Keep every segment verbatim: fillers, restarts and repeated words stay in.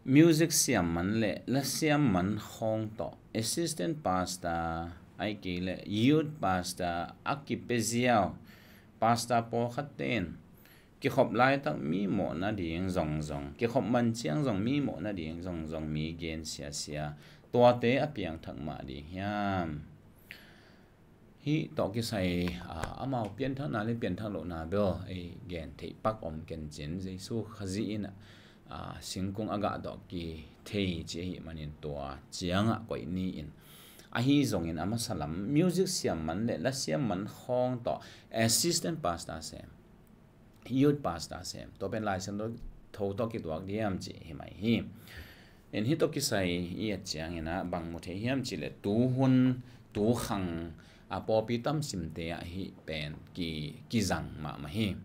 Music siam man le la siam man khawng tawh assistant pastor, ahih kei leh youth pastor a kipia ziau pastor pawlkhat ten kikhop laitak mi mawh nading zongzong, kikhop man ciang zong mi mawh nading zongzong mi gen siasia, tuate a piangthak mah ding hiam? Hih tawh kisai, aa, amau pianthakna le pianthak lohna bel ei gen theih pak om kencin, Jesu Khazih in, aa, singkung a gah tawh kithei ci ahih manin tua ciangah koih ni-in, ahi zongin a masa lam music siam man le la siam man khawng tawh assistant pastor sem, youth pastor sem, tua pen Lai Siangtho tawh kituak diam cih hi mai hi. In hih tawh kisai i et ciangin ah bang mu thei hiam cih leh tu hun, tu khang, a pawlpi tam simte ah hih pen ki, kizang mahmah hi.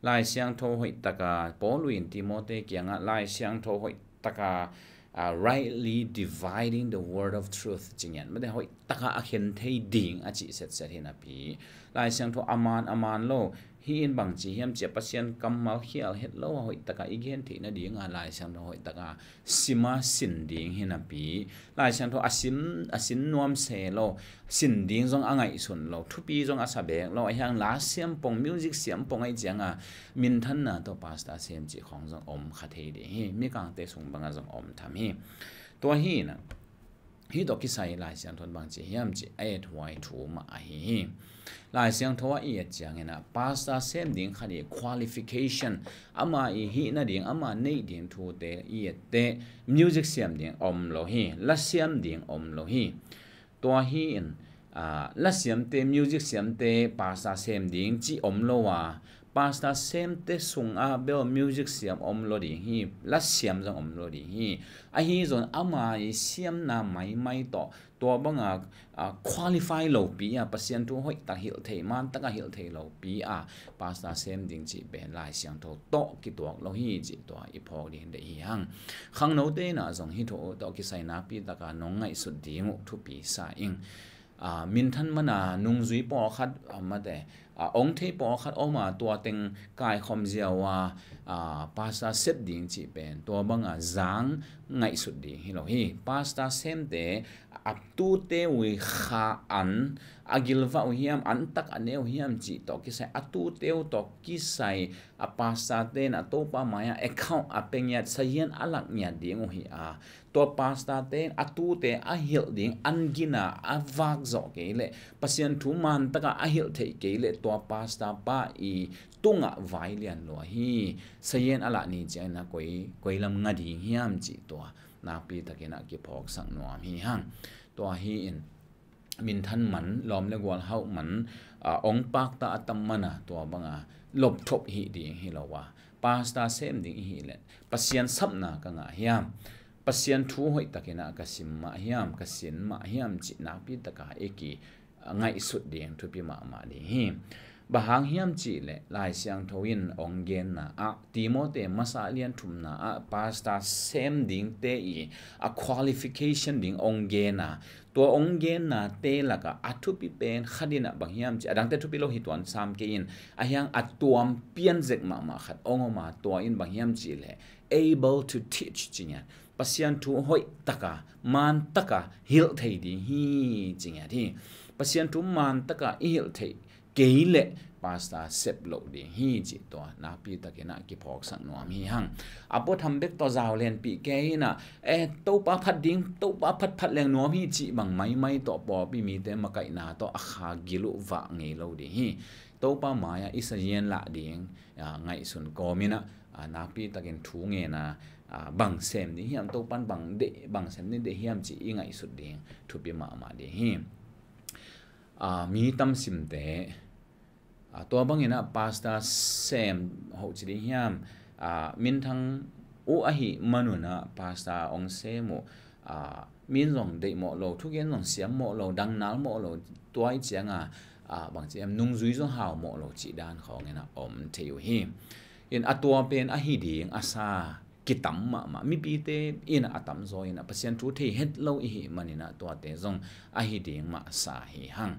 Lai Siangtho hoih taka Paul in Timote kiangah Lai Siangtho hoih taka, ah, rightly dividing the word of truth ci ngiat mate, hoih taka a khen thei ding a cih setset hi napi, Lai Siangtho a man a man lo, hih in bang ci hiam cih a Pasian kammal khial het lo a hoih taka i gen theih nadinga Lai Siangtho hoih taka sima sin ding hi napi, Lai Siangtho a sim, a sin nuam se lo, sin ding zong a ngaihsun lo, thupi zong a sa bek lo, a hiang la siam pong, music siam pong ahih cianga minthanna tawh pastor sem cih khawng zong om kha thei ding hi, mikangte sung banga zong om tham hi. Tua hi na, hih tawh kisai Lai Siangtho in bang ci hiam cih a ethuai thu mah ahi hi. Lai Siangtho ah i et ciangin ah pastor sem ding khat i qualification, ama i hih nading, ama neih ding thute i et teh music siam ding om lo hi, la siam ding om lo hi. Tua hi in, aa, la siamte, music siamte pastor sem ding cih om lo a, pastor semte sungah bel music siam om lo ding hi, la siam zong om lo ding hi. Ahi zong ama i siamna maimai tawh tua banga, aa, qualify lopi a, Pasian thu hoih tak hilh thei, man taka hilh thei lopi a pastor sem ding cih pen Lai Siangtho tawh kituak lo hi cih tua i phawk ding deih hi hang. Khangnote inah zong hih thu tawh kisai nakpi taka nong ngaihsut ding uh thupi sa ing. Aa, minthan mana nungzui pawlkhat, aa, mate, aa, ong thei pawlkhat om a, tua teng kaikhawm ziau a, aa, pastor sep ding cih pen tua banga zang ngaihsut ding hi lo hi. Pastor semte a tute uh i kha an a gilvah uh hiam, an tak a ne uh hiam cih tawh kisai, a tute uh tawh kisai a pastor te in a Topa mai-ah account a pia ngiat, sazian a lak ngiat ding uh hi a, tua pastor te in a tute a hilh ding an gina a vak zawh kei leh, Pasian thu man taka a hilh theih kei leh, tua pastor pa i tungah vai lian lua hi. Sazian a lah ni ciangin a koi, koi lam nga ding hiam cih tua nakpi takin a kiphawksak nuam hi hang. Tua hi in minthan man, lawm le gual hauh man, aa, ong pakta a tam mana tua banga lopthop hih ding hi lo a, pastor sem ding i hih leh Pasian sapna ka ngah hiam, Pasian thu hoih takin a ka sim mah hiam, ka sin mah hiam cih nakpi taka i ki, aa, ngaihsut ding thupi mahmah ding hi. Bang hang hiam cih leh Lai Siangtho in ong genna ah, Timote masa lian thumna ah pastor sem dingte i a qualification ding ong gen a, tua ong genna te lakah a thupi pen khat in ah bang hiam cih, a dangte thupi lo hi tuan sam kei in, a hiang a tuam pian zek mahmah khat ong om a, tua in bang hiam cih leh able to teach ci ngiat, Pasian thu hoih taka, man taka hilh thei ding hi ci ngiat hi. Pasian thu man taka i hilh theih kei leh pastor sep loh ding hi cih tua nakpi takin a kiphawksak nuam hi hang. A puatham bek tawh zau lenpih kei in ah, eh, Topa phat ding, Topa phat phat leng nuam hi cih bang maimai tawh pawlpi mite makaihna tawh a kha gil uh vah ngei lo ding hi. Topa mai-ah i sazian lah ding, aa, ngaihsun kawm in ah, aa, nakpi takin thu ngen a, aa, bang sem ding hiam, Topan bang deih, bang sem ding deih hiam cih i ngaihsut ding thupi mahmah ding hi. Aa, mi tam simte, aa, tua bangin ah pastor sem hoh ci ding hiam, aa, minthang uh ahih manun ah pastor ong sem uh, aa, min zong deih mawh lo, thugen zong siam mawh lo, dangnal mawh lo, tua i cianga, aa, bang ci em, nungzui zong hau mawh lo cih dan khawng in ah om thei uh hi. In a tua pen ahi ding a sa kitam mahmah, mipite in a tamzaw in a Pasian thu thei het lo i hih manin a tuate zong ahi ding mah sa hi hang.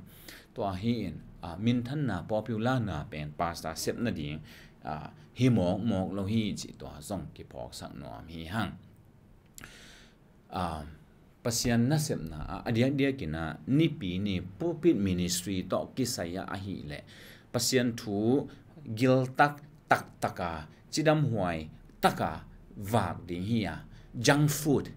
Tua hi in, aa, minthanna, popular na pen pastor sep nading, aa, hi mawkmawk lo hi cih tua zong kiphawksak nuam hi hang. ah, Pasian nasepna ah, a diakdiakin ah, nipi ni pulpit ministry tawh kisai ah ahih leh Pasian thu giltak taktaka, cidamhuai taka vak ding hi a, junk food.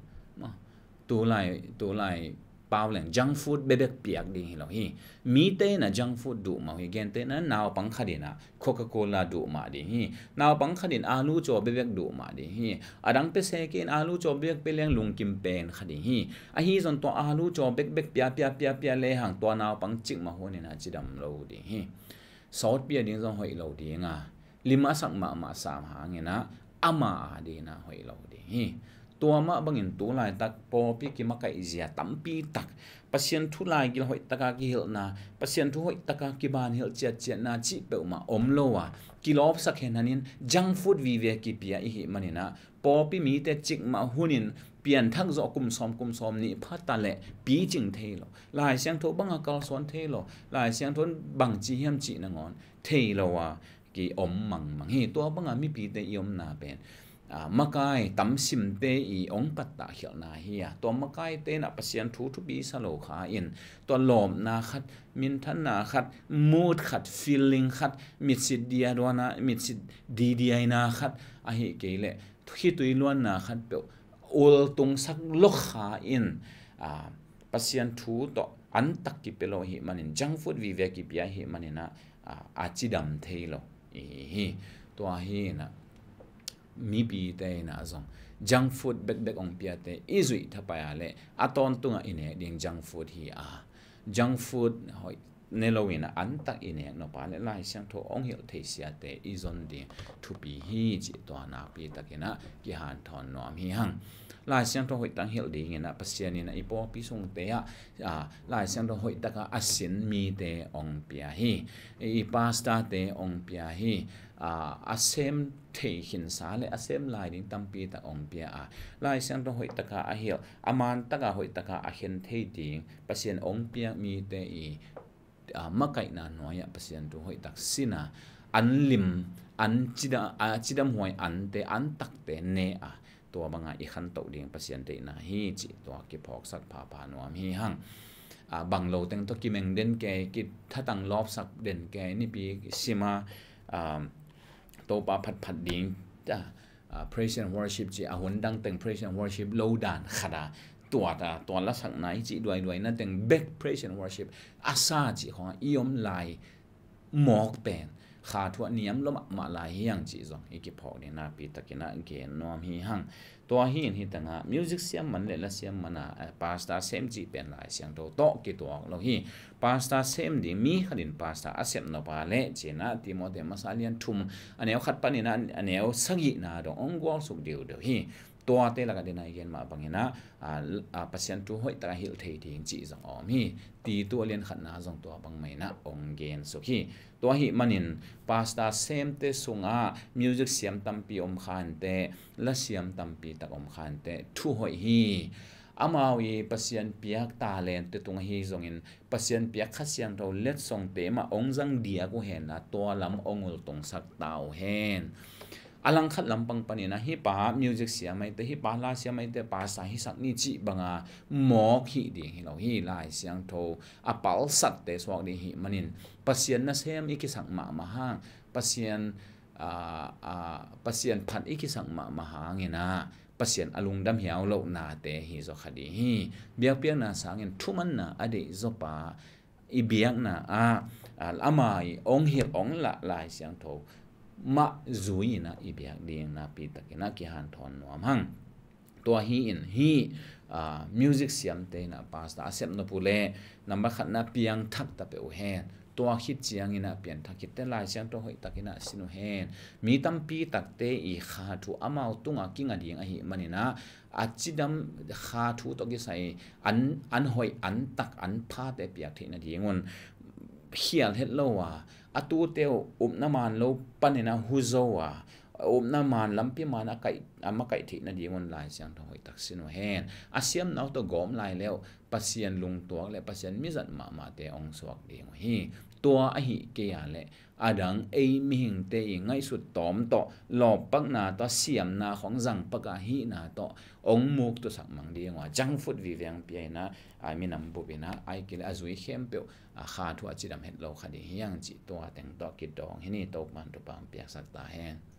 Tulai, tulai pau leng junk food bekbek piak ding hi lo hi. Mite in ah junk food duh mah uh hi, gentehna naupang khat in ah Coca-Cola duh mah ding hi. Naupang khat in alu caw bekbek duh mah ding hi. A dang pia sek in alu caw bekbek pia leng lungkim pen kha ding hi. Ahi zong tua alu caw bekbek pia, pia, pia, pia lehang tua naupang cikmah hun in ah cidam lo ding hi. Sawt pia ding zong hoih lo ding a, lim a sak mahmah sam hangin ah ama a ding in ah hoih lo ding hi. Tua mah bangin tu laitak pawlpi kimakaih zia tampi tak, Pasian thu laigil hoihtaka kihilhna, Pasian thu hoihtaka kiban hilh ciatciatna cih peuhmah om lo a, kilawpsak henhanin junk food vive kipia i hih manin ah, pawlpi mite cikmah hunin pianthak zawh kum sawm, kum sawm nih phata leh picing thei lo, Lai Siangtho banga kalsuan thei lo, Lai Siangtho in bangci hiam cih nangawn thei lo a, ki om mangmang hi. Tua banga mipite i omna pen, ah, makai tamsimte i ong pattah khialhna hi a, tua makaite in ah Pasian thu thupi sa lo kha in, tua lawpna khat, minthanna khat, mood khat, feeling khat, mitsit diaduana, mitsit didiaina khat, ahih kei leh khitui luanna khat peuh ultungsak lok kha in, ah, Pasian thu tawh antak kipia lo ahih manin, junk food vive kipia ahih manin ah, ah, a cidam thei lo i hi hi. Tua hi in ah, mipite in ah zong junk food bekbek ong piate i zuih thapai a leh a tawntungah i nek ding junk food hi a, junk food hoih ne lo in ah antak i nek nop a leh Lai Siangtho ong hilh thei siate i zon ding thupi hi cih tua nakpi takin ah kihanthawn nuam hi hang. Lai Siangtho hoihtak hilh dingin ah Pasian in ah i pawlpi sungte ah, ah, Lai Siangtho hoihtaka a sin mite ong pia hi. I pastorte ong pia hi. Ah, a sem thei khinsa leh a sem lai ding tampi tak ong pia a, Lai Siangtho hoihtaka a hilh, a mantaka hoihtaka a khen thei ding Pasian ong piak mite i, ah, makaihna nuai-ah Pasian thu hoihtak sin a, an lim, an cida-, ah, cidamhuai ante, an takte ne a, tua banga i khantoh ding Pasian deihna hi cih tua kiphawksak phapha nuam hi hang. Ah, bang lo teng tawh kimeng den kei, kithatang lawpsak den kei, nipi sima, ah, Topa phatphat ding, ah, praise and worship cih a hun dang teng praise and worship lo dan khat a, tua ta, tua lasakna i cih duaiduaina teng bek praise and worship a sa cih khawng a i om lai mawk pen kha thu ah niam lua mahmah lai hi hang cih zong i kiphawk ding nakpi takin ah gen nuam hi hang. Tua hi in hi tangah music siam man leh la siam man a, eh, pastor sem cih pen Lai Siangtho tawh kituak lo hi. Pastor sem ding, mi khat in pastor a sep nop a leh ci-in ah Timothy masa lian thum a neu khat panin ah a neu sagihna dong ong gualsuk diudeu hi. Tuate lakah dena i gen mah bangin ah, ah, ah, Pasian thu hoihtaka hilh thei ding cih zong a om hi. Titu a lian khatna zong tua bangmah in ah ong gensuk hi. Tua ahih manin pastor semte sungah music siam tampi om khante, la siam tampi tak om khante thu hoih hi. Amau i Pasian piak talente tung ahi zongin Pasian piak Kha Siangtho letsongte mah ong zang diak uh henla tua lam ong ultungsak ta uh hen. A langkhat lampang panin ah hih pa music siam aite, hih pa la siam aite, pastor hisak ni cih banga mawk hih ding hi lo hi. Lai Siangtho a palsatte suak ding hih manin Pasian nasem i kisak mahmah hang, Pasian, ah, ah, Pasian phat i kisak mahmah hangin ah Pasian a lungdam hiau lohnate hi zaw kha ding hi. Biakpiakna sangin thumanna a deih zawpa i biakna ah, ah, ama i ong hilh ong lah Lai Siangtho mah zui in ah i biak ding nakpi takin ah kihanthawn nuam hang. Tua hi in hih, ah, music siamte in ah pastor a sep nop uh leh number khatna piangthak ta peuh uh hen. Tua khit ciangin ah pianthak khit teh Lai Siangtho hoihtakin ah sin uh hen. Mi tampi takte i kha thu amau tungah kinga ding ahih manin ah a cidam kha thu tawh kisai an, an hoih, an tak, an phate piak theih nadingun khial het lo a, a tute uh upna man lo panin ah hu zo a, a upna man lampi man a kaih, a makaih theih nadingun Lai Siangtho hoih tak sin uh hen. A siamna uh tawh gawm lai le uh Pasian lungtuak le Pasian mizat mahmahte hong suak ding uh hi. Tua ahi kei a le adang ei mihingte i ngaihsut tawm tawh lawppakna tawh siamna khong zangpak a hihna tawh hong muktusak mang ding uh a, junk food vive hong pia in a, a minam bup in a, ahih kei le a zui khempeuh a kha thu a cidam het lo kha ding hi hang cih tua teng tawh kidawng hi ni. Topa'n thupha hong piaksak ta hen.